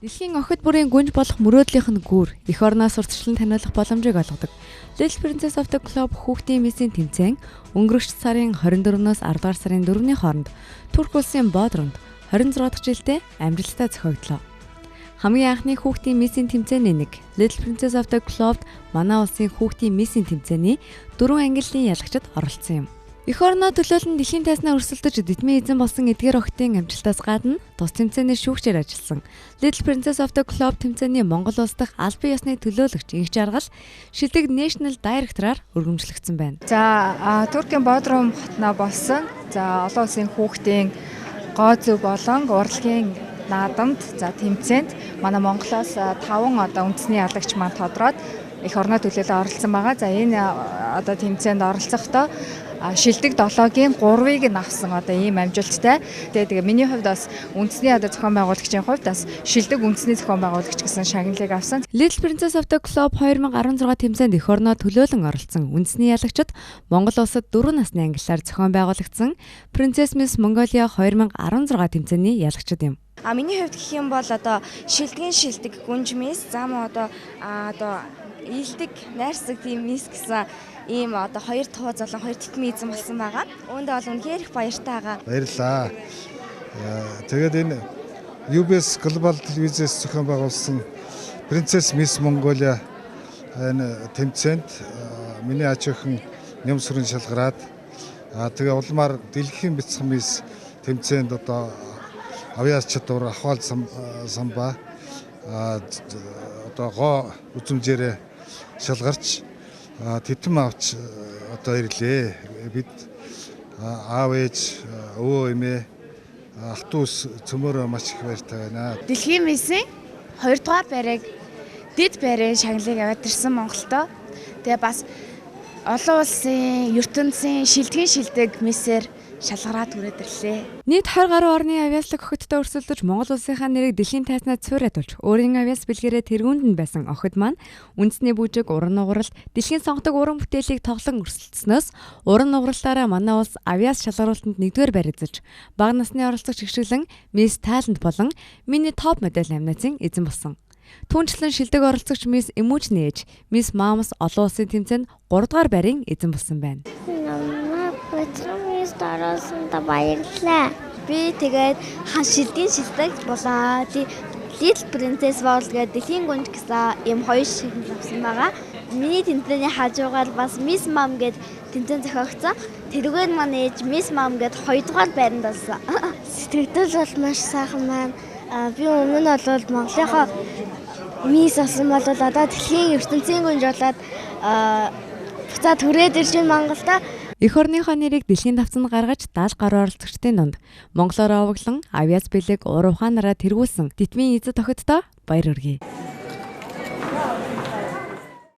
Дэлхийн охид бүрийн гүнж болох мөрөөдлийнх нь гүр эх орноос сурталчлан таниулах боломжийг олгодог. Little Princess of the Globe хүүхдийн миссийн тэмцээн өнгөрөгч сарын 24-өөс 10 дугаар сарын 4-ний хооронд Турк улсын Бодрумд 26 дахь жилдээ амжилттай зохиогдлоо. Хамгийн анхны хүүхдийн миссийн тэмцээний нэг Little Princess of the Globe-д манай улсын хүүхдийн миссийн тэмцээний 4 ангиллын ялагчид оролцсон юм. Эх орноо төлөөлөн дэлхийн тайзнаа өрсөлдөж дитмийн эзэн болсон эдгээр охидын амжилтаас гадна тус тэмцээний шүүгчээр ажилласан Little Princess of the Globe тэмцээний Монгол улс дахь албан ёсны төлөөлөгч Инх Жаргал шилдэг National Director-аар өргөмжлөгдсөн байна. За, Туркийн Бодрум хотноо болсон. За, олон улсын хүүхдийн гоо зүй болон урлагийн наадамд, за, тэмцээнд манай Монголоос 5 одоо үндэсний ялагч маань тодроод эх орноо төлөөлөн оролцсон байгаа. За, энэ одоо тэмцээнд оролцохдоо шилдэг 7-гийн 3-ыг нь авсан одоо ийм амжилттай. Тэгээ миний хувьд бас үндэсний одоо зохион байгуулагчийн хувьд бас шилдэг үндэсний зохион байгуулагч гэсэн шагналыг авсан. Little Princess of the Globe 2016 тэмцээнд эх орноо төлөөлөн оролцсон үндэсний ялагчид Монгол улсад 4 насны ангиллаар зохион байгуулагдсан Princess Miss Mongolia 2016 тэмцээний ялагчид юм. А миний хувьд гэх юм бол одоо шилдгийн шилдэг гүнж мисс, зам одоо илдэг найрсаг тийм мисс гэсэн ийм одоо хоёр тууз болон хоёр титмийн эзэн болсон байгаа. Үүндээ бол үнэхээр их баяртай байгаа. Баярлалаа. Тэгээд энэ UBS Global телевизээс зохион байгуулсан Princess Miss Mongolia энэ тэмцээнд миний аж охин Нямсүрэн шалгараад, тэгээ улмаар дэлхийн бяцхан мисс тэмцээнд одоо авьяас чадвар, ахуал самбаа, одоо гоо үзмжээрээ шалгарч титм авч одоо ирлээ. Бид аав ээж, өвөө эмээ, ах дүүс цөмөөрөө маш их баяртай байна. Дэлхийн миссийн 2 дугаар байрыг, дэд байрын шагналыг аваад ирсэн Монголдоо. Тэгээ бас олон улсын ертөнцийн шилдгийн шилдэг миссээр шалгараад хүрээд ирлээ. Нийт 20 гаруй орны авьяаслаг охидтой өрсөлдөж Монгол улсынхаа нэрийг дэлхийн тайзнаа цуурайтуулж өөрийн авьяас бэлгээрээ тэргуунд нь байсан охид маань үндэсний бүжиг, уран нугаралт, дэлхийн сонгодог уран бүтээлийг тоглон өрсөлдснөөс уран нугаралтаараа манай улс авьяас шалгаруултанд нэгдүгээр байр эзэлж, бага насны оролцогч гэгшиглэн Miss Thailand болон Mini Top Model номинацийн эзэн болсон. Түүнчлэн шилдэг оролцогч Miss Эмүүчний ээж Miss Moms олон улсын тэмцээнд 3 дугаар байрын эзэн болсон байна. Оролцсондоо баярлалаа. Би тэгээд шилдгийн шилдэг болоо. Little Princess World гэдэг дэлхийн гүнж гэсэн ийм хоёр шагнал авсан байгаа. Миний тэмцээний хажуугаар бас Miss Mom гэдэг тэмцээн зохиогдсон. Тэрүүгээр манай ээж Miss Mom гэдэг хоёрдугаар байранд болсон. Сэтгэл бол маш сайхан байна. Би өмнө нь бол Монголынхоо мисс болсон бол одоо дэлхийн ертөнцийн гүнж болоод буцаад хүрээд ирж байна Монголдо. Эх орныхоо нэрийг дэлхийн тавцанд гаргаж 70 гаруй оролцогчдын дунд монголоор овоглон авьяас бэлэг, ур ухаанаараа тэргүүлсэн титмийн эзэд охиддоо баяр хүргэе.